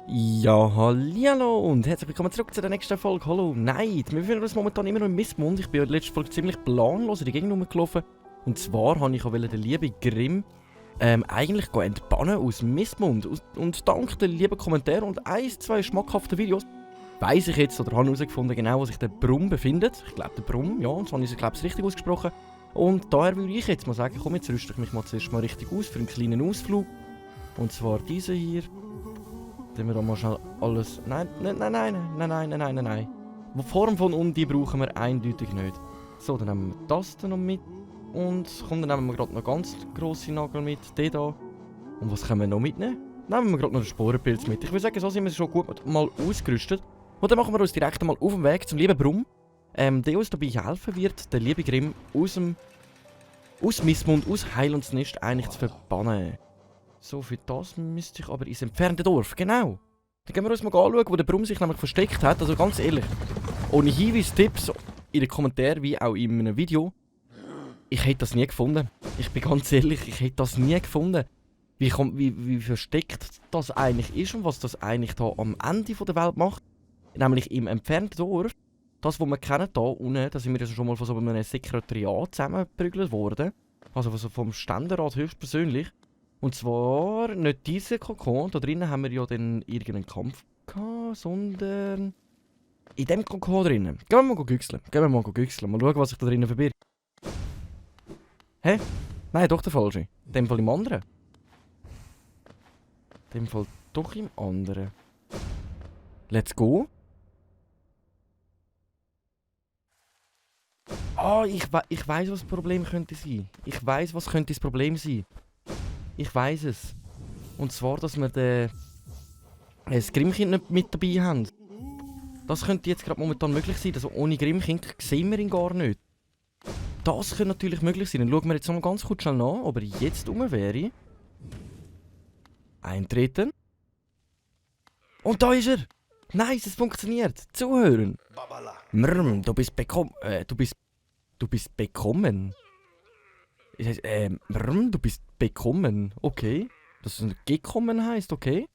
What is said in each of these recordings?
Ja, hallihallo und herzlich willkommen zurück zu der nächsten Folge. Hallo, nein, wir befinden uns momentan immer noch im Mistmund. Ich bin in der letzten Folge ziemlich planlos in die Gegend rumgelaufen. Und zwar wollte ich auch den lieben Grimm eigentlich entbannen aus Mistmund. Und dank den lieben Kommentaren und 1-2 schmackhaften Videos weiss ich jetzt oder habe herausgefunden, genau wo sich der Brumm befindet. Ich glaube, der Brumm, ja, und so habe ich es richtig ausgesprochen. Und daher würde ich jetzt mal sagen, komm, jetzt rüste ich mich mal zuerst mal richtig aus für einen kleinen Ausflug. Und zwar diese hier. Dann wir da mal schnell alles... Nein. Die Form von die brauchen wir eindeutig nicht. So, dann nehmen wir das dann noch mit. Und komm, dann nehmen wir gerade noch ganz grosse Nagel mit. Den da. Und was können wir noch mitnehmen? Nehmen wir gerade noch den Sporenpilz mit. Ich würde sagen, so sind wir schon gut mal ausgerüstet. Und dann machen wir uns direkt mal auf den Weg zum lieben Brumm. Der uns dabei helfen wird, den lieben Grimm aus Mistmund, aus Heilandsnest eigentlich zu verbannen. So, für das müsste ich aber ins entfernte Dorf, genau. Dann gehen wir uns mal anschauen, wo der Brumm sich nämlich versteckt hat. Also ganz ehrlich, ohne Hinweis, Tipps in den Kommentaren wie auch in einem Video, ich hätte das nie gefunden. Ich bin ganz ehrlich, ich hätte das nie gefunden. Wie versteckt das eigentlich ist und was das eigentlich da am Ende der Welt macht. Nämlich im entfernten Dorf. Das, was wir kennen hier unten, da sind wir ja schon mal von so einem Sekretariat zusammengeprügelt worden. Also vom Ständerat höchstpersönlich. Und zwar nicht dieser Kokon, da drinnen haben wir ja dann irgendeinen Kampf gehabt, sondern in dem Kokon drinnen. Gehen wir mal güchseln. Mal schauen, was sich da drinnen verbirgt. Hä? Nein, doch der falsche. In dem Fall im anderen. In dem Fall doch im anderen. Let's go. Ah, ich weiss, was das Problem könnte sein. Ich weiss, was könnte das Problem sein. Ich weiss es. Und zwar, dass wir das Grimmkind nicht mit dabei haben. Das könnte jetzt gerade momentan möglich sein. Also ohne Grimmkind sehen wir ihn gar nicht. Das könnte natürlich möglich sein. Dann schauen wir jetzt noch mal ganz kurz schnell nach, ob er jetzt wäre. Eintreten. Und da ist er! Nice, es funktioniert! Zuhören! Mrrm, du bist bekommen. Das heisst, du bist bekommen. Okay. Das ist gekommen heisst, okay.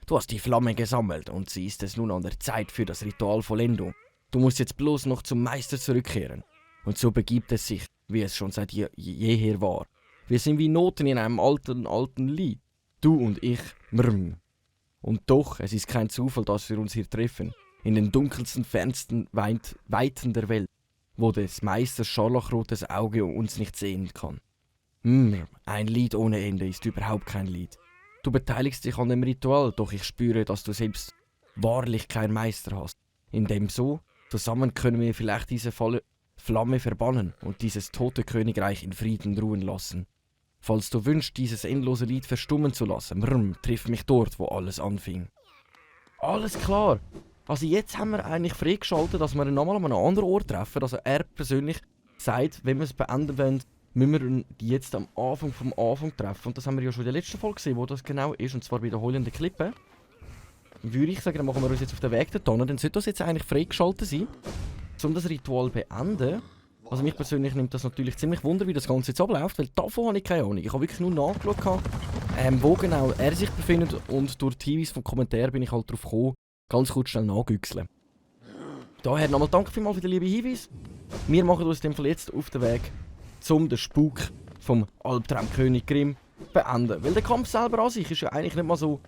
Du hast die Flamme gesammelt und sie ist es nun an der Zeit für das Ritualvollendung. Du musst jetzt bloß noch zum Meister zurückkehren. Und so begibt es sich, wie es schon seit jeher war. Wir sind wie Noten in einem alten Lied. Du und ich, mrrm. Und doch, es ist kein Zufall, dass wir uns hier treffen. In den dunkelsten, fernsten Weiten der Welt, wo des Meisters scharlachrotes Auge uns nicht sehen kann. Ein Lied ohne Ende ist überhaupt kein Lied. Du beteiligst dich an dem Ritual, doch ich spüre, dass du selbst wahrlich kein Meister hast. In dem so, zusammen können wir vielleicht diese Flamme verbannen und dieses tote Königreich in Frieden ruhen lassen. Falls du wünschst, dieses endlose Lied verstummen zu lassen, triff mich dort, wo alles anfing. Alles klar! Also jetzt haben wir eigentlich freigeschaltet, dass wir ihn nochmal an einem anderen Ort treffen. Also er persönlich sagt, wenn wir es beenden wollen, müssen wir ihn jetzt am Anfang treffen. Und das haben wir ja schon in der letzten Folge gesehen, wo das genau ist. Und zwar bei der heulenden Klippe. Würde ich sagen, dann machen wir uns jetzt auf den Weg dorthin. Dann sollte das jetzt eigentlich freigeschaltet sein, um das Ritual zu beenden. Also mich persönlich nimmt das natürlich ziemlich Wunder, wie das Ganze jetzt abläuft, weil davon habe ich keine Ahnung. Ich habe wirklich nur nachgeschaut, wo genau er sich befindet. Und durch die Hinweise vom Kommentar bin ich halt darauf gekommen, ganz kurz schnell nachgüchseln. Daher nochmal danke vielmals für den lieben Hinweis. Wir machen uns in dem Fall jetzt auf den Weg, um den Spuk vom Albtraumkönig Grimm beenden. Weil der Kampf selber an sich ist ja eigentlich nicht mal so...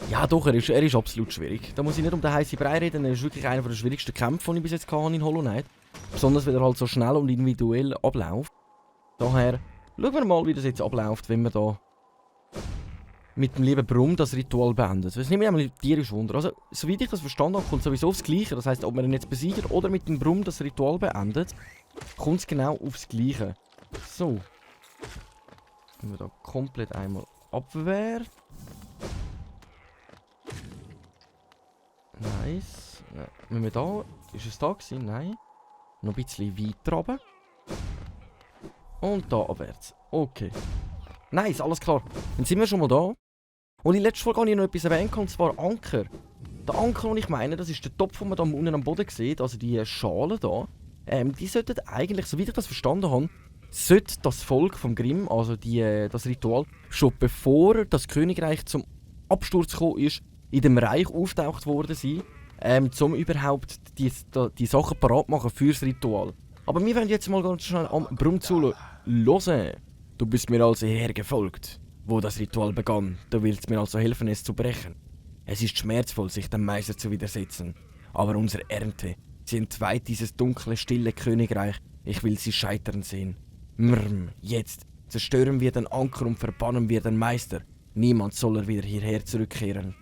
Ja doch, er ist absolut schwierig. Da muss ich nicht um den heißen Brei reden, er ist wirklich einer der schwierigsten Kämpfe, die ich bis jetzt hatte in Hollow Knight. Besonders weil er halt so schnell und individuell abläuft. Daher schauen wir mal, wie das jetzt abläuft, wenn wir da mit dem lieben Brumm das Ritual beendet. Das nimmt mich einmal tierisch Wunder. Also, soweit ich das verstanden habe, kommt sowieso aufs Gleiche. Das heisst, ob man ihn jetzt besiegt oder mit dem Brumm das Ritual beendet, kommt es genau aufs Gleiche. So. Wenn wir da komplett einmal Abwehr. Nice. Wenn wir da... Ist es da gewesen? Nein. Noch ein bisschen weiter runter. Und da abwärts. Okay. Nice, alles klar. Dann sind wir schon mal da. Und in letzter Folge habe ich noch etwas erwähnt, und zwar Anker. Der Anker, den ich meine, das ist der Topf, den man da unten am Boden sieht, also die Schale da. Die sollten eigentlich, soweit ich das verstanden habe, sollte das Volk vom Grimm, also das Ritual, schon bevor das Königreich zum Absturz gekommen ist, in dem Reich auftaucht worden sein, um überhaupt die Sachen parat machen fürs Ritual. Aber wir werden jetzt mal ganz schnell am Brummzulu hören. Du bist mir also hierher gefolgt, wo das Ritual begann. Du willst mir also helfen, es zu brechen. Es ist schmerzvoll, sich dem Meister zu widersetzen. Aber unsere Ernte, sie entweiht dieses dunkle, stille Königreich. Ich will sie scheitern sehen. Jetzt zerstören wir den Anker und verbannen wir den Meister. Niemand soll er wieder hierher zurückkehren.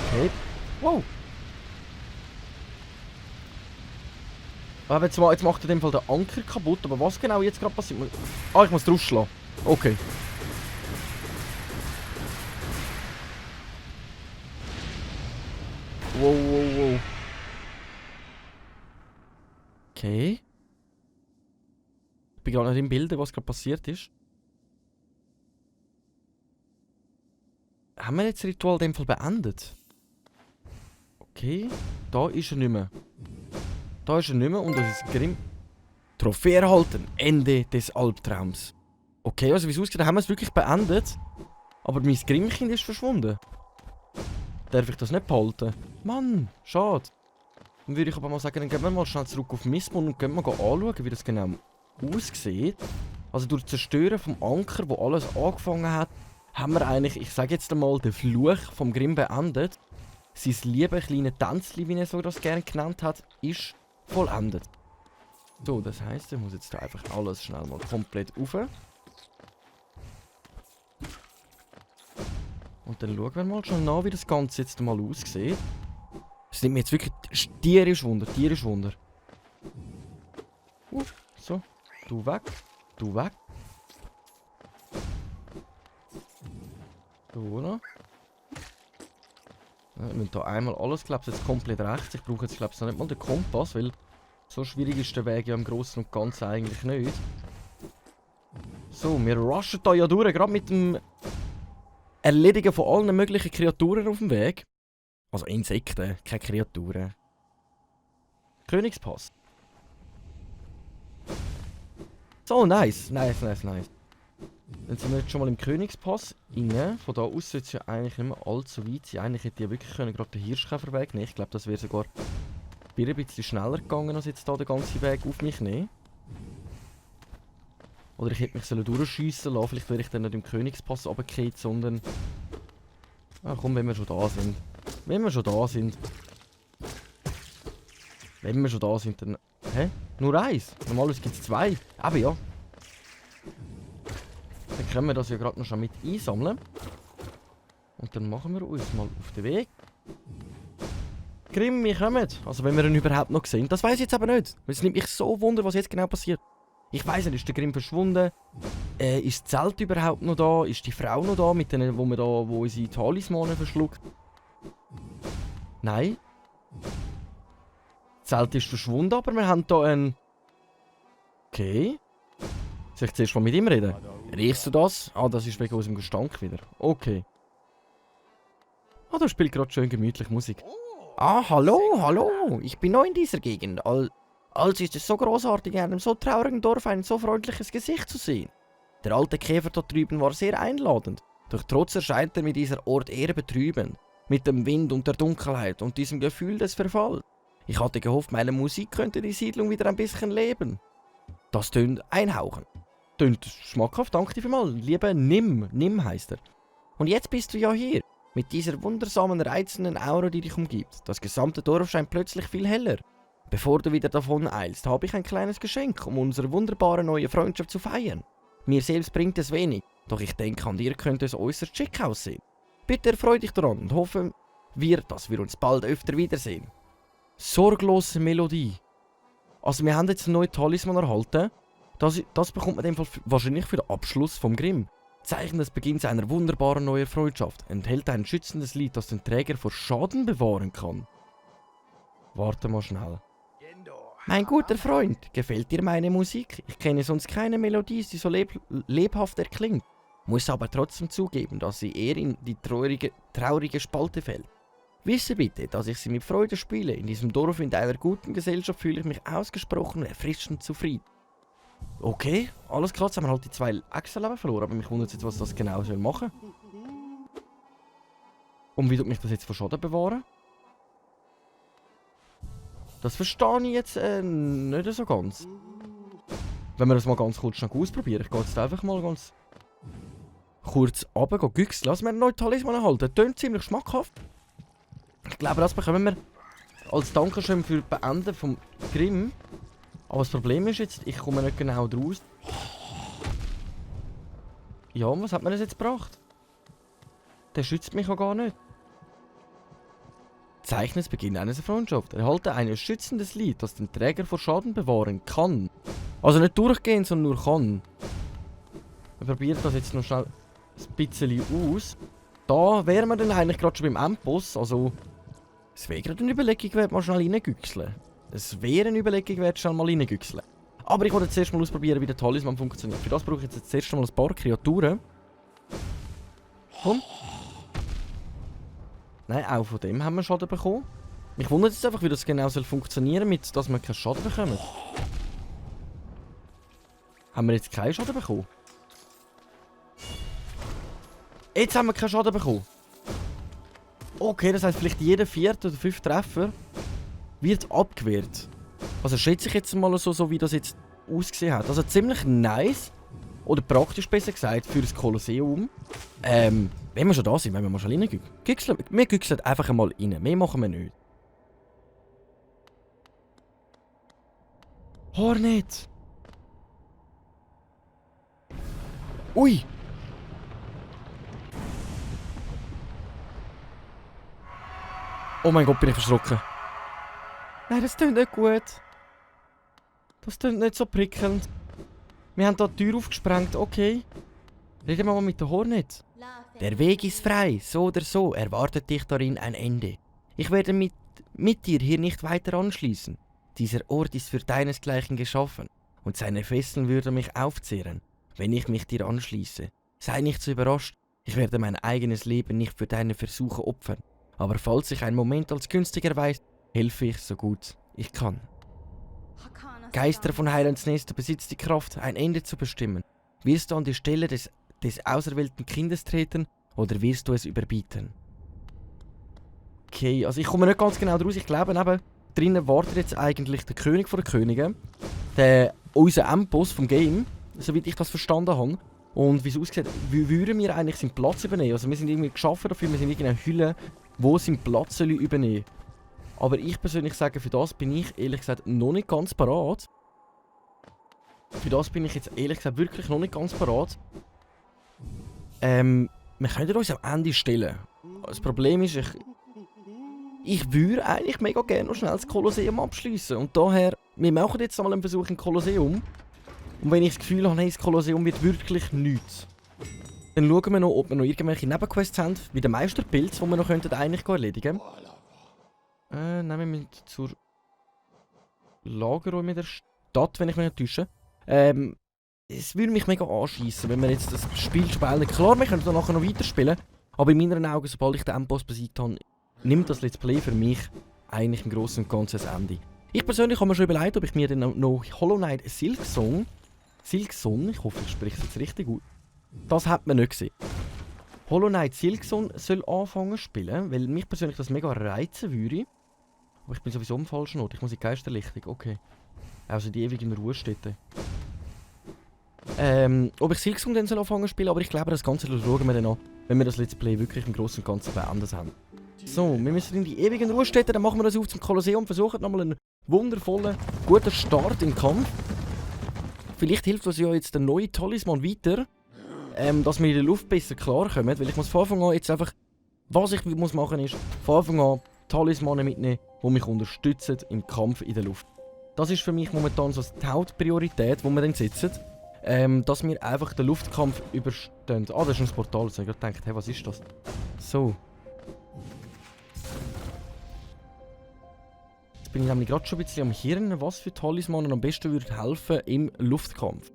Okay. Wow. Aber jetzt macht er in dem Fall den Anker kaputt. Aber was genau jetzt gerade passiert? Ich muss draufschlagen. Okay. Wow. Okay. Ich bin gerade nicht im Bilde, was gerade passiert ist. Haben wir jetzt das Ritual in dem Fall beendet? Okay. Da ist er nicht mehr. Und das ist Grimm. Trophäe erhalten. Ende des Albtraums. Okay, also wie es aussieht, haben wir es wirklich beendet. Aber mein Grimmkind ist verschwunden. Darf ich das nicht behalten? Mann, schade. Dann würde ich aber mal sagen, dann gehen wir mal schnell zurück auf Mistborn und gehen mal anschauen, wie das genau aussieht. Also durch das Zerstören vom Anker, wo alles angefangen hat, haben wir eigentlich, ich sage jetzt einmal, den Fluch vom Grimm beendet. Sein liebe kleine Tänzchen, wie er so das gerne genannt hat, ist vollendet. So, das heisst, ich muss jetzt da einfach alles schnell mal komplett rauf. Und dann schauen wir mal schon nach, wie das Ganze jetzt mal aussieht. Es nimmt mir jetzt wirklich tierisch Wunder. So, du weg. So, oder? Ja, wir müssen hier einmal alles, glaube ich, jetzt komplett rechts. Ich brauche jetzt, glaube ich, noch nicht mal den Kompass, weil so schwierig ist der Weg ja im Großen und Ganzen eigentlich nicht. So, wir rushen da ja durch, gerade mit dem Erledigen von allen möglichen Kreaturen auf dem Weg. Also Insekten, keine Kreaturen. Königspass. So, nice. Dann sind wir jetzt schon mal im Königspass rein. Von da aus sollte es ja eigentlich nicht mehr allzu weit sein. Eigentlich hätte ich ja wirklich gerade den Hirschkäferweg nehmen. Ich glaube, das wäre sogar ein bisschen schneller gegangen, als jetzt hier den ganzen Weg auf mich nehmen. Oder ich hätte mich durchschiessen lassen. Vielleicht wäre ich dann nicht im Königspass runtergefallen, sondern... Ah, komm, wenn wir schon da sind. Wenn wir schon da sind, dann... Hä? Nur eins? Normalerweise gibt es zwei. Aber ja. Dann können wir das ja gerade noch schon mit einsammeln. Und dann machen wir uns mal auf den Weg. Grimm, wir kommen. Also wenn wir ihn überhaupt noch sehen. Das weiß ich jetzt aber nicht. Es nimmt mich so wunder, was jetzt genau passiert. Ich weiss nicht, ist der Grimm verschwunden? Ist das Zelt überhaupt noch da? Ist die Frau noch da, mit denen, wo unsere Talismane verschluckt? Nein. Das Zelt ist verschwunden, aber wir haben hier einen... Okay. Soll ich zuerst mal mit ihm reden? Riechst du das? Ah, das ist wegen unserem Gestank wieder. Okay. Ah, da spielt gerade schön gemütlich Musik. Ah, hallo. Ich bin neu in dieser Gegend. Also ist es so großartig, in einem so traurigen Dorf ein so freundliches Gesicht zu sehen. Der alte Käfer dort drüben war sehr einladend. Doch trotz erscheint er mit dieser Ort eher betrübend. Mit dem Wind und der Dunkelheit und diesem Gefühl des Verfalls. Ich hatte gehofft, meine Musik könnte die Siedlung wieder ein bisschen leben. Das tönt einhauchen. Tönt schmackhaft, danke dir vielmals. Lieber Nim heisst er. Und jetzt bist du ja hier. Mit dieser wundersamen, reizenden Aura, die dich umgibt. Das gesamte Dorf scheint plötzlich viel heller. Bevor du wieder davon eilst, habe ich ein kleines Geschenk, um unsere wunderbare neue Freundschaft zu feiern. Mir selbst bringt es wenig, doch ich denke, an dir könnte es äußerst schick aussehen. Bitte erfreu dich daran und hoffen wir, dass wir uns bald öfter wiedersehen. Sorglose Melodie. Also wir haben jetzt einen neuen Talisman erhalten. Das bekommt man in dem Fall wahrscheinlich für den Abschluss vom Grimm. Zeichen des Beginns einer wunderbaren neuen Freundschaft. Enthält ein schützendes Lied, das den Träger vor Schaden bewahren kann. Warte mal schnell. Mein guter Freund, gefällt dir meine Musik? Ich kenne sonst keine Melodie, die so lebhaft erklingt. Muss aber trotzdem zugeben, dass sie eher in die traurige Spalte fällt. Wisse bitte, dass ich sie mit Freude spiele. In diesem Dorf in einer guten Gesellschaft fühle ich mich ausgesprochen und erfrischend zufrieden. Okay, alles klar, jetzt haben wir halt die 2 Extra-Leben verloren, aber mich wundert jetzt, was das genau soll machen. Und wie tut mich das jetzt vor Schaden bewahren? Das verstehe ich jetzt nicht so ganz. Wenn wir das mal ganz kurz noch ausprobieren. Ich gehe jetzt einfach mal ganz kurz runter, güchseln. Lass mir einen neuen Talisman erhalten. Tönt ziemlich schmackhaft. Ich glaube, das bekommen wir als Dankeschön für das Beenden vom Grimm. Aber das Problem ist jetzt, ich komme nicht genau draus. Ja, was hat mir das jetzt gebracht? Der schützt mich auch gar nicht. Zeichne das Beginn einer Freundschaft. Erhalte ein schützendes Lied, das den Träger vor Schaden bewahren kann. Also nicht durchgehen, sondern nur kann. Wir probieren das jetzt noch schnell ein bisschen aus. Da wären wir dann eigentlich gerade schon beim Endboss. Also, es wäre gerade eine Überlegung wert, mal schnell reingüchseln. Es wäre eine Überlegung wert, schnell mal reingüchseln. Aber ich wollte jetzt erst mal ausprobieren, wie der Talisman funktioniert. Für das brauche ich jetzt zuerst mal ein paar Kreaturen. Komm. Nein, auch von dem haben wir Schaden bekommen. Mich wundert jetzt einfach, wie das genau soll funktionieren, mit dass wir keinen Schaden bekommen. Haben wir jetzt keinen Schaden bekommen? Jetzt haben wir keinen Schaden bekommen. Okay, das heisst, vielleicht jeder 4. oder 5. Treffer wird abgewehrt. Also schätze ich jetzt mal so wie das jetzt ausgesehen hat. Also ziemlich nice. Oder praktisch besser gesagt, für das Kolosseum. Wenn wir schon da sind, wenn wir mal schon reingehen. Wir güchseln einfach einmal rein. Mehr machen wir nicht. Hornet! Ui! Oh mein Gott, bin ich verschrocken. Nein, das klingt nicht gut. Das klingt nicht so prickelnd. Wir haben da die Tür aufgesprengt, okay. Reden wir mal mit der Hornet. Der Weg ist frei, so oder so erwartet dich darin ein Ende. Ich werde mit dir hier nicht weiter anschließen. Dieser Ort ist für deinesgleichen geschaffen und seine Fesseln würden mich aufzehren, wenn ich mich dir anschließe. Sei nicht so überrascht, ich werde mein eigenes Leben nicht für deine Versuche opfern. Aber falls sich ein Moment als günstig erweist, helfe ich so gut ich kann. Geister von Highlands Nest besitzt die Kraft, ein Ende zu bestimmen. Wirst du an die Stelle des auserwählten Kindes treten oder wirst du es überbieten? Okay, also ich komme nicht ganz genau draus. Ich glaube, neben drinnen wartet jetzt eigentlich der König von den Königen. Unser Endboss vom Game, soweit ich das verstanden habe. Und wie es aussieht, würden wir eigentlich seinen Platz übernehmen. Also wir sind irgendwie geschaffen dafür, wir sind in einer Hülle, wo seinen Platz übernehmen. Aber ich persönlich sage, für das bin ich ehrlich gesagt noch nicht ganz parat. Für das bin ich jetzt ehrlich gesagt wirklich noch nicht ganz parat. Wir können uns am Ende stellen. Das Problem ist, ich würde eigentlich mega gerne noch schnell das Kolosseum abschließen. Und daher, wir machen jetzt mal einen Versuch im Kolosseum. Und wenn ich das Gefühl habe, hey, das Kolosseum wird wirklich nichts, dann schauen wir noch, ob wir noch irgendwelche Nebenquests haben, wie den Meisterpilz, die wir noch eigentlich erledigen könnten. Nehmen wir mit zur Lagerräume in der Stadt, wenn ich mich nicht täusche. Es würde mich mega anschiessen, wenn wir jetzt das Spiel spielen. Klar, wir können dann nachher noch weiterspielen, aber in meinen Augen, sobald ich den Endboss besiegt habe, nimmt das Let's Play für mich eigentlich im Großen und Ganzen ein Ende. Ich persönlich habe mir schon überlegt, ob ich mir dann noch Hollow Knight Silksong, ich hoffe, ich spreche es jetzt richtig gut, das hat man nicht gesehen. Hollow Knight Silksong soll anfangen zu spielen, weil mich persönlich das mega reizen würde. Aber ich bin sowieso am falschen Ort, ich muss in die Geisterlichtung, okay. Also die ewigen Ruhestätte. Ob ich Silksong dann anfangen zu spielen, aber ich glaube, das Ganze schauen wir dann an, wenn wir das Let's Play wirklich im Großen und Ganzen beendet haben. So, wir müssen in die ewigen Ruhestätte, dann machen wir das auf zum Kolosseum, versuchen nochmal einen wundervollen, guten Start im Kampf. Vielleicht hilft uns ja jetzt der neue Talisman weiter, dass wir in der Luft besser klarkommen, weil ich muss von Anfang an jetzt einfach, was ich muss machen ist, von Anfang an Talismane mitnehmen, die mich unterstützen im Kampf in der Luft. Das ist für mich momentan so die Hauptpriorität, die wir dann setzen, dass wir einfach den Luftkampf überstehen. Ah, das ist ein Portal, so ich habe gedacht, hey, was ist das? So. Jetzt bin ich nämlich gerade schon ein bisschen am Hirn, was für Talismanen am besten würde helfen im Luftkampf.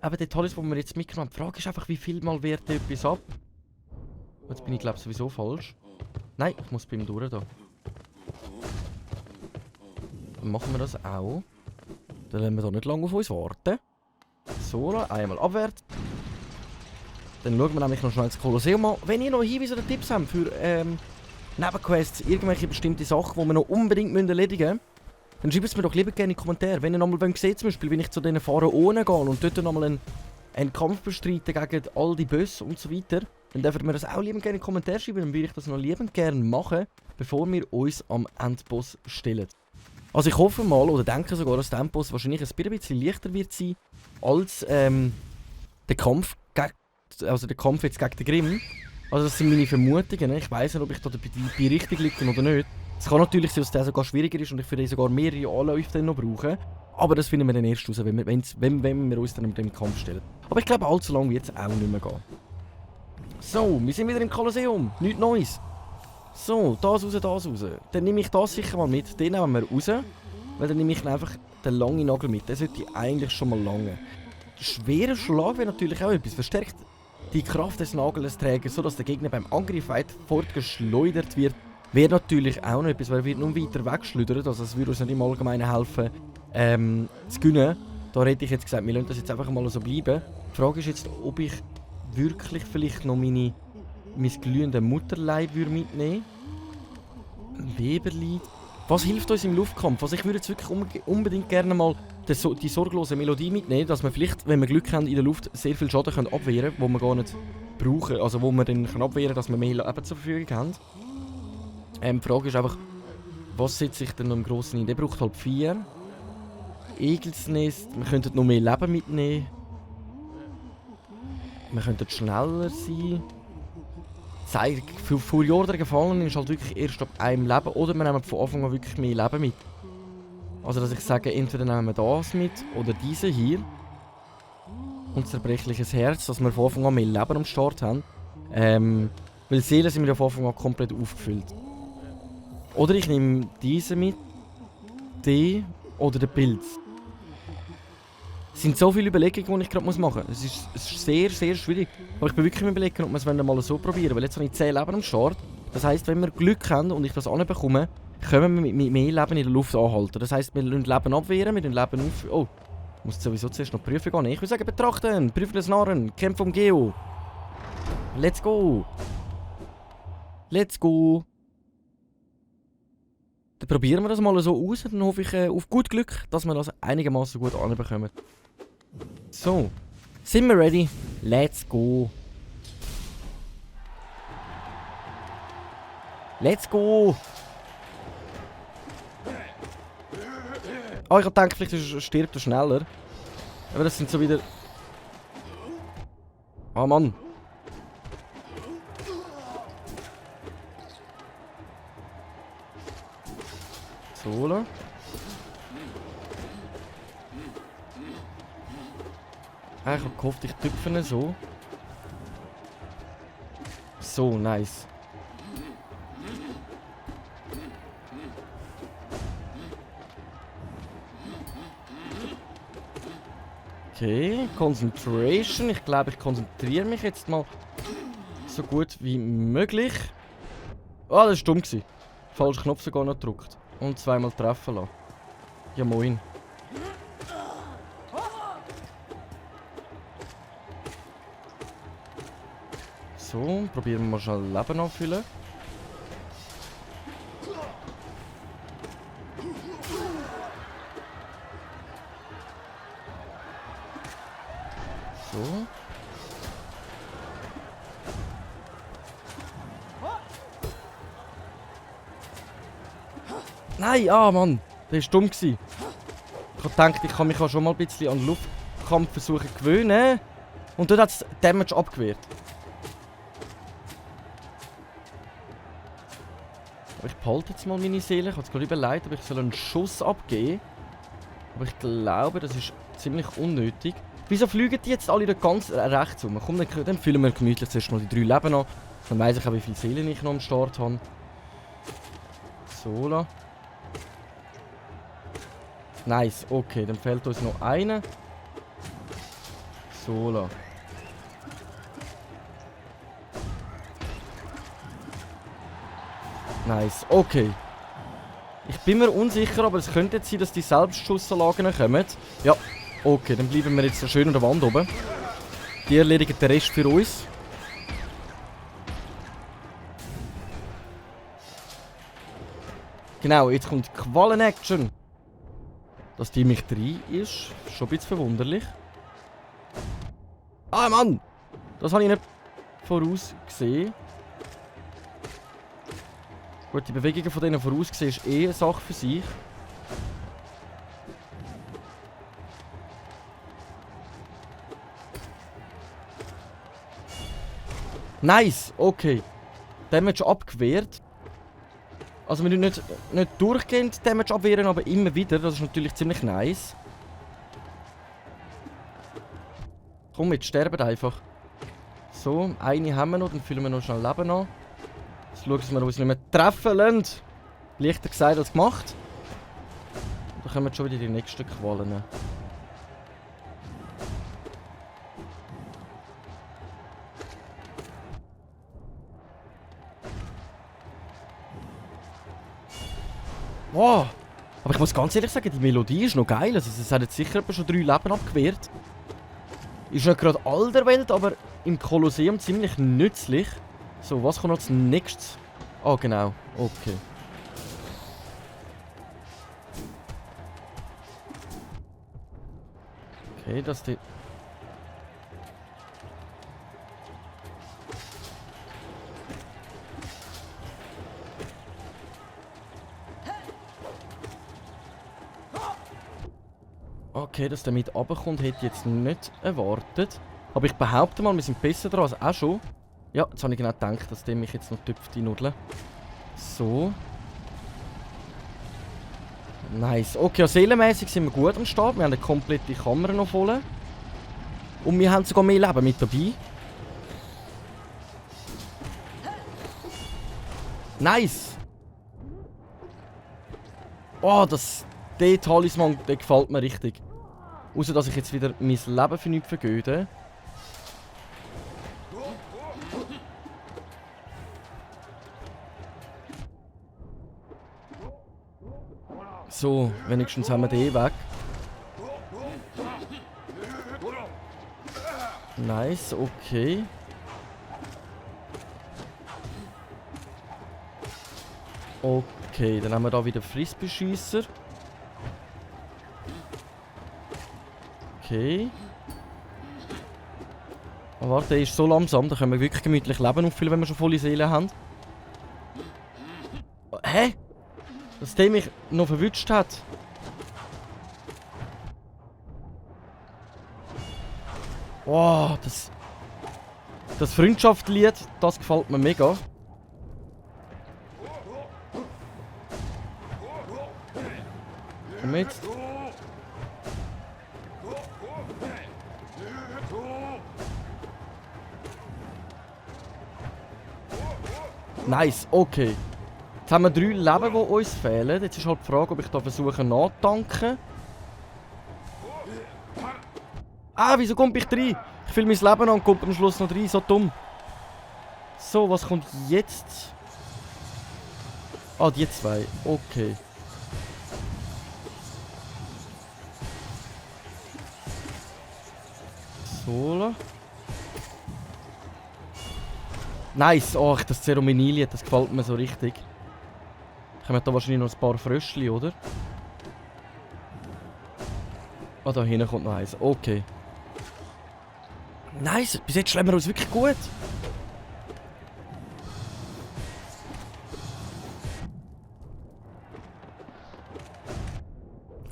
Aber der Talisman, den wir jetzt mitgenommen haben, die Frage ist einfach, wie viel mal wehrt etwas ab? Jetzt bin ich glaube sowieso falsch. Nein, ich muss bei ihm durch da. Dann machen wir das auch. Dann lassen wir hier nicht lange auf uns warten. So, einmal abwärts. Dann schauen wir nämlich noch schnell das Kolosseum an. Wenn ihr noch Hinweise oder Tipps habt für Nebenquests, irgendwelche bestimmte Sachen, die wir noch unbedingt erledigen müssen, dann schreibt es mir doch lieber gerne in die Kommentare. Wenn ihr nochmal seht, zum Beispiel, wenn ich zu diesen Pharaonen gehe und dort nochmal einen Kampf bestreiten gegen all die Böse und so weiter, dann dürft ihr mir das auch liebend gerne in die Kommentare schreiben, dann würde ich das noch liebend gerne machen, bevor wir uns am Endboss stellen. Also ich hoffe mal, oder denke sogar, dass der Endboss wahrscheinlich ein bisschen leichter wird sein, als der Kampf jetzt gegen den Grimm. Also das sind meine Vermutungen, ne? Ich weiss nicht, ob ich da bei richtig liege oder nicht. Es kann natürlich sein, dass der sogar schwieriger ist und ich für den sogar mehrere Anläufe dann noch brauche. Aber das finden wir dann erst raus, wenn wir uns dann mit dem Kampf stellen. Aber ich glaube, allzu lange wird es auch nicht mehr gehen. So, wir sind wieder im Kolosseum. Nichts Neues. So, das raus. Dann nehme ich das sicher mal mit. Den nehmen wir raus. Weil dann nehme ich einfach den langen Nagel mit. Der sollte eigentlich schon mal lange. Der schwere Schlag wäre natürlich auch etwas. Verstärkt die Kraft des Nagelträgers, sodass der Gegner beim Angriff weit fortgeschleudert wird. Wäre natürlich auch noch etwas, weil er wird nun weiter weggeschleudert. Also es würde uns nicht im Allgemeinen helfen, zu gewinnen. Da hätte ich jetzt gesagt, wir lassen das jetzt einfach mal so bleiben. Die Frage ist jetzt, ob ich wirklich vielleicht noch mein glühendes Mutterleib mitnehmen würde. Weberlied. Was hilft uns im Luftkampf? Also ich würde jetzt wirklich unbedingt gerne mal die sorglose Melodie mitnehmen, dass wir vielleicht, wenn wir Glück haben, in der Luft sehr viel Schaden abwehren können, wo wir gar nicht brauchen. Also wo wir dann abwehren können, dass wir mehr Leben zur Verfügung haben. Die Frage ist einfach, was setze ich denn noch im Grossen ein? Der braucht halt 4. Egelsnest, wir könnten noch mehr Leben mitnehmen. Wir könnten schneller sein. Für Furior der Gefallenen ist halt wirklich erst ab einem Leben. Oder wir nehmen von Anfang an wirklich mehr Leben mit. Also dass ich sage, entweder nehmen wir das mit oder diese hier. Und zerbrechliches Herz, dass wir von Anfang an mehr Leben am Start haben. Weil Seelen sind wir ja von Anfang an komplett aufgefüllt. Oder ich nehme diese mit. Die oder den Pilz. Es sind so viele Überlegungen, die ich gerade machen muss. Es ist sehr, sehr schwierig. Aber ich bin wirklich am Überlegen, ob wir es mal so probieren. Weil jetzt habe ich 10 Leben am Start. Das heisst, wenn wir Glück haben und ich das anbekomme, können wir mit mehr Leben in der Luft anhalten. Das heisst, wir lassen Leben abwehren, wir lassen Leben auf... Oh, ich muss sowieso zuerst noch prüfen gehen. Ich würde sagen, betrachten, prüfen des Narren, Kämpfe um Geo. Let's go. Let's go. Dann probieren wir das mal so aus. Dann hoffe ich auf gut Glück, dass wir das einigermaßen gut anbekommen. So, sind wir ready? Let's go. Let's go. Ah, ich dachte, vielleicht stirbt er schneller. Aber das sind so wieder... Ah, Mann. So, ich habe gehofft, ich tüpfe ihn so. So, nice. Okay, Concentration. Ich glaube, ich konzentriere mich jetzt mal so gut wie möglich. Ah, das war dumm. Falschen Knopf sogar noch gedrückt. Und zweimal treffen lassen. Ja, moin. So, probieren wir mal schnell Leben auffüllen. So. Nein, ah Mann, das war dumm. Ich habe gedacht, ich kann mich auch schon mal ein bisschen an den Luftkampf versuchen gewöhnen. Und dort hat es Damage abgewehrt. Aber ich behalte jetzt mal meine Seele. Ich habe es gerade überlegt, aber ich soll einen Schuss abgeben. Aber ich glaube, das ist ziemlich unnötig. Wieso fliegen die jetzt alle da ganz rechts rum? Komm, dann füllen wir gemütlich zuerst mal die 3 Leben an. Dann weiss ich auch, wie viele Seelen ich noch am Start habe. So. Nice, okay, dann fehlt uns noch eine. So. Nice, okay. Ich bin mir unsicher, aber es könnte jetzt sein, dass die Selbstschussanlagen kommen. Ja, okay, dann bleiben wir jetzt so schön an der Wand oben. Die erledigen den Rest für uns. Genau, jetzt kommt Quallen-Action. Dass die mich rein ist schon ein bisschen verwunderlich. Ah, Mann! Das habe ich nicht vorausgesehen. Gut, die Bewegungen von denen vorausgesehen ist eh eine Sache für sich. Nice, okay. Damage abgewehrt. Also wir müssen nicht durchgehend Damage abwehren, aber immer wieder. Das ist natürlich ziemlich nice. Komm, jetzt sterben einfach. So, eine haben wir noch, dann füllen wir noch schnell Leben an. Jetzt schauen, dass wir uns nicht mehr treffen lassen. Leichter gesagt als gemacht. Und dann kommen schon wieder die nächsten Qualen. Wow! Aber ich muss ganz ehrlich sagen, die Melodie ist noch geil. Also, es hat jetzt sicher schon 3 Leben abgewehrt. Ist nicht gerade all der Welt, aber im Kolosseum ziemlich nützlich. So, was kommt als nächstes? Ah, genau. Okay. Okay, das die... Okay, dass der mit runterkommt, hätte ich jetzt nicht erwartet. Aber ich behaupte mal, wir sind besser dran als auch schon. Ja, jetzt habe ich genau gedacht, dass der mich jetzt noch tüpft, die Nudeln. So. Nice. Okay, ja, seelenmäßig sind wir gut am Start. Wir haben eine komplette Kamera noch voll. Und wir haben sogar mehr Leben mit dabei. Nice. Oh, der Talisman, der gefällt mir richtig. Außer dass ich jetzt wieder mein Leben für nichts vergöde. So, wenigstens haben wir den weg. Nice, okay. Okay, dann haben wir da wieder Frisbee-Schiesser. Okay. Oh, warte, der ist so langsam, da können wir wirklich gemütlich Leben auffüllen, wenn wir schon volle Seele haben. Hä? Dass der mich noch verwünscht hat. Wow, das Freundschaftslied, das gefällt mir mega. Komm jetzt. Nice, okay. Jetzt haben wir 3 Leben, die uns fehlen. Jetzt ist halt die Frage, ob ich da versuche nachzutanken. Ah, wieso komme ich rein? Ich fülle mein Leben an und komme am Schluss noch rein. So dumm. So, was kommt jetzt? Ah, die 2. Okay. So. Nice. Oh, das Zeremonielied, das gefällt mir so richtig. Kommen da wahrscheinlich noch ein paar Fröschli, oder? Ah, da hinten kommt noch eins. Okay. Nice. Bis jetzt schlagen wir uns wirklich gut.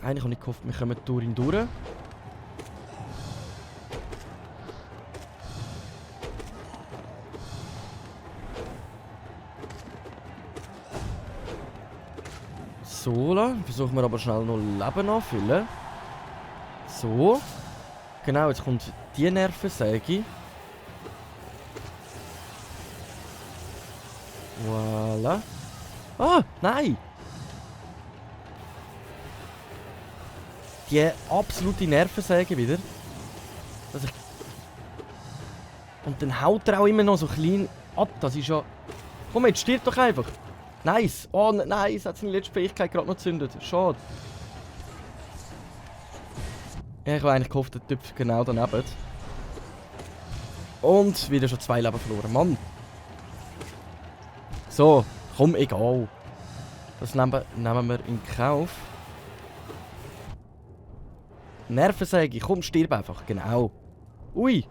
Eigentlich habe ich gehofft, wir kommen durch ihn durch. So, versuchen wir aber schnell noch Leben anfüllen. So. Genau, jetzt kommt die Nervensäge. Voilà. Ah, nein! Die absolute Nervensäge wieder. Und dann haut er auch immer noch so klein ab. Das ist ja... Komm jetzt, stirb doch einfach. Nice. Oh nein, es hat seine letzte Fähigkeit gerade noch gezündet. Schade. Ja, ich habe eigentlich gehofft, der Typ genau daneben. Und wieder schon 2 Leben verloren. Mann. So, komm, egal. Das nehmen wir in Kauf. Nervensäge, komm, stirb einfach. Genau. Ui.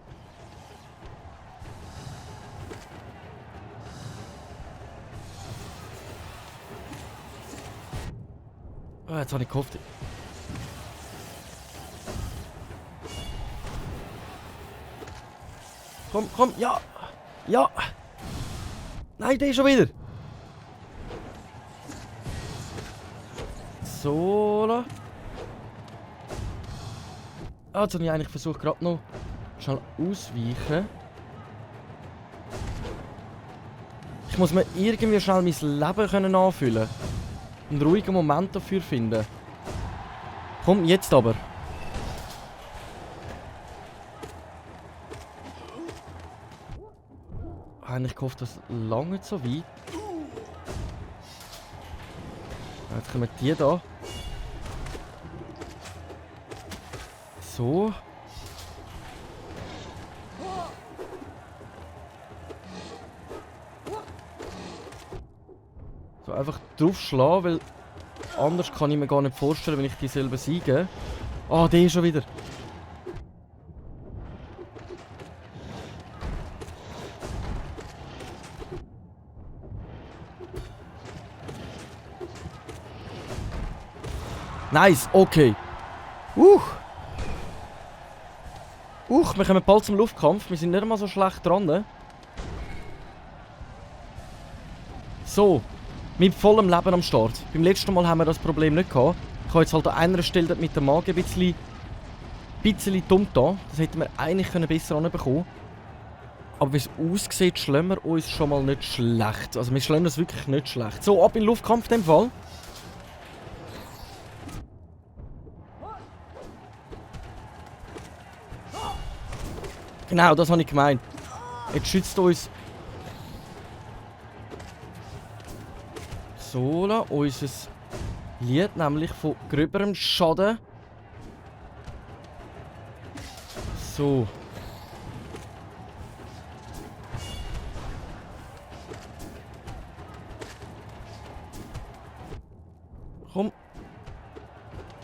Oh, jetzt habe ich gehofft. Komm, komm, ja. Ja. Nein, der ist schon wieder. So. Ah, jetzt habe ich eigentlich versucht, gerade noch schnell ausweichen. Ich muss mir irgendwie schnell mein Leben können anfüllen. Einen ruhigen Moment dafür finden. Komm, jetzt aber. Eigentlich gehofft, das lange so weit. Jetzt kommen die da. So. So einfach draufschlagen, weil anders kann ich mir gar nicht vorstellen, wenn ich die selber siege. Ah, der ist schon wieder. Nice, okay. Wir kommen bald zum Luftkampf. Wir sind nicht einmal so schlecht dran. So, mit vollem Leben am Start. Beim letzten Mal haben wir das Problem nicht gehabt. Ich habe jetzt halt an einer Stelle mit dem Magen ein bisschen dumm da. Das hätten wir eigentlich besser hinbekommen. Aber wie es aussieht, schlagen wir uns schon mal nicht schlecht. Also wir schlagen uns wirklich nicht schlecht. So, ab in den Luftkampf in dem Fall. Genau, das habe ich gemeint. Jetzt schützt uns Sola, unser Lied, nämlich von gröberem Schaden. So. Komm.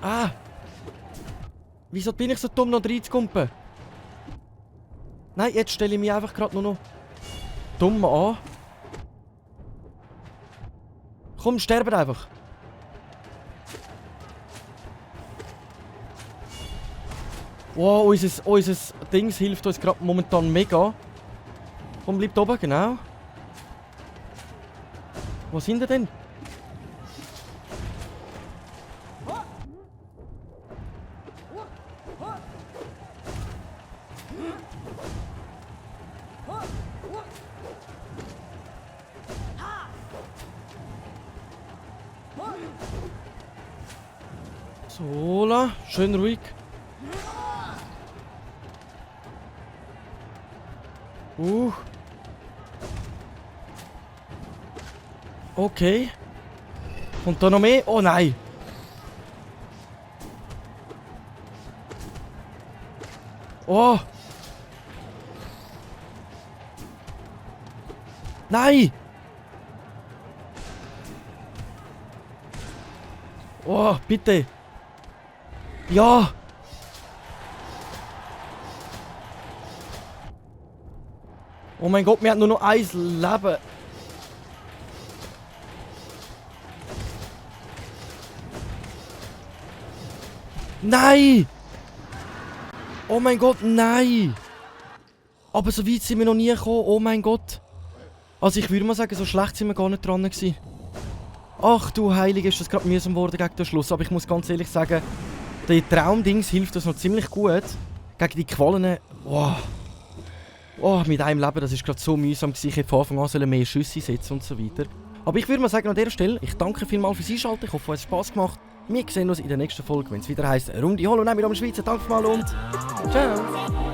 Ah! Wieso bin ich so dumm, noch reinzukumpen? Nein, jetzt stelle ich mich einfach gerade nur noch dumm an. Komm, sterbe einfach. Wow, unser Dings hilft uns gerade momentan mega. Komm, bleibt oben, genau. Wo sind ihr denn? Sola, schön ruhig. Okay. Kommt da noch mehr? Oh nein. Oh. Nein. Oh, bitte. Ja. Oh mein Gott, wir haben nur noch 1 Leben. Nein! Oh mein Gott, nein! Aber so weit sind wir noch nie gekommen, oh mein Gott. Also ich würde mal sagen, so schlecht sind wir gar nicht dran gewesen. Ach du Heilige, ist das gerade mühsam geworden gegen den Schluss. Aber ich muss ganz ehrlich sagen, der Traumdings hilft uns noch ziemlich gut. Gegen die Qualen. Oh, mit einem Leben, das ist gerade so mühsam gewesen. Ich hätte von Anfang an mehr Schüsse setzen und so weiter. Aber ich würde mal sagen, an dieser Stelle, ich danke vielmals fürs Einschalten. Ich hoffe, es hat Spass gemacht. Wir sehen uns in der nächsten Folge, wenn es wieder heisst, Runde Hollow Knight mit am Schweizer. Danke mal und ciao!